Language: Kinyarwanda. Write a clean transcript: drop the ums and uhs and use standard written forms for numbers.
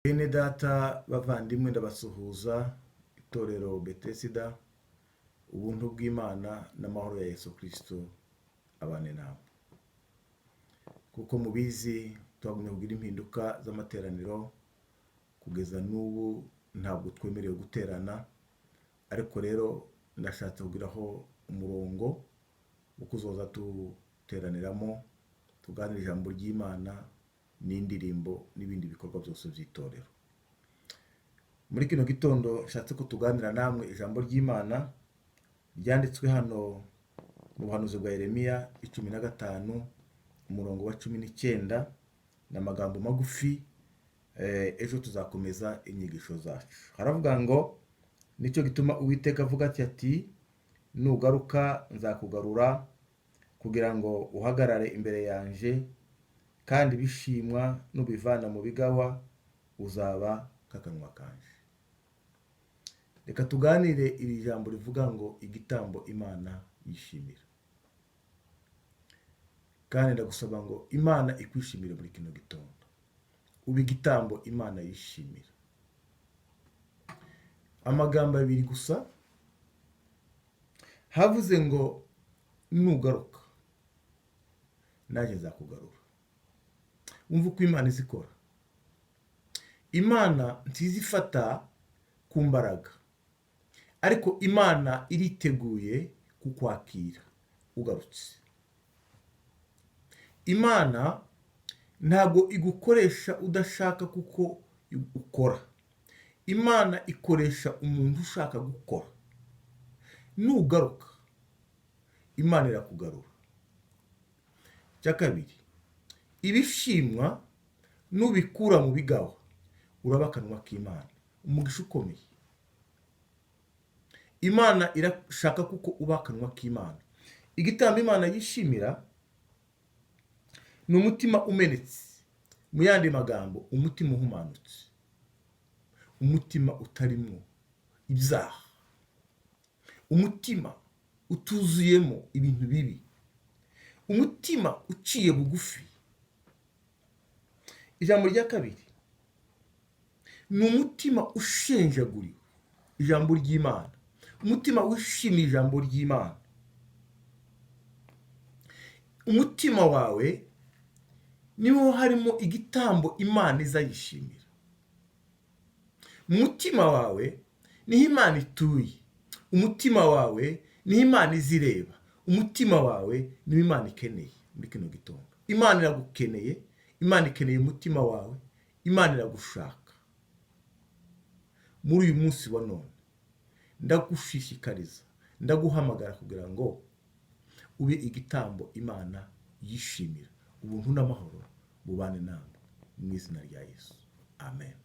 Bene data bavandimwe, ndabasuhuza, itorero Betesida, ubuntu bw'Imana n'amahoro ya Yesu Kristo abane namwe. Kuko mubizi, twagumye kugira impinduka z'amateraniro, kugeza n'ubu ntabwo twemerewe guterana, ariko rero ndashatse kugiraho umurongo wo kuzoza duteraniramo, tuganira ijambo ry'Imana n'indirimbo n'ibindi bikorwa byose by'itorero. Muri kino gitondo nshatse ko tuganira namwe ijambo ry'Imana ryanditswe hano mu buhanuzi bwa Yeremiya 15, umurongo wa 19. Ni amagambo magufi, ejo tuzakomeza inyigisho zacu. Haravuga ngo: "Nicyo gituma Uwiteka avuga ati: 'Nugaruka nzakugarura kugira ngo uhagarare imbere yanje, kandi bishimwa nubivana mu bigawa uzaba nk'akanwa kanje.'" Reka tuganire iri jambo rivuga ngo igitambo Imana yishimira. Kandi ndagusaba ngo Imana ikwishimire muri kino gitondo, ube igitambo Imana yishimira. Amagambo abiri gusa, havuze ngo nugaruka nanjye nzakugarura. Wumva uko Imana izikora. Imana ntizifata ku mbaraga, ariko Imana iriteguye kukwakira ugarutse. Imana ntabwo igukoresha udashaka kuko ukora. Imana ikoresha umuntu ushaka gukora. Nugaruka, Imana irakugarura. Icya kabiri, ibishimwa nubikura mu bigawa uraba akanwa k'Imana. Umugisha ukomeye, Imana irashaka kuko uba akanwa k'Imana. Igitambo Imana yishimira ni umutima umenetse, mu yandi magambo umutima uhumanutse, umutima utarimo ibyaha, umutima utuzuyemo ibintu bibi, umutima uciye bugufi. Ijambo rya kabiri ni umutima ushenjaguriwe ijambo ry'Imana, umutima wishimiye ijambo ry'Imana. Umutima wawe niho harimo igitambo Imana izayishimira. Mu mutima wawe niho Imana ituye, umutima wawe niho Imana izireba, umutima wawe niwo Imana ikeneye. Muri kino gitondo Imana iragukeneye, Imana ikeneye umutima wawe, Imana iragushaka. Muri uyu munsi wa none ndagushishikariza, ndaguhamagara kugira ngo ube igitambo Imana yishimira. Ubuntu n'amahoro bubane namwe mu izina rya Yesu, amen.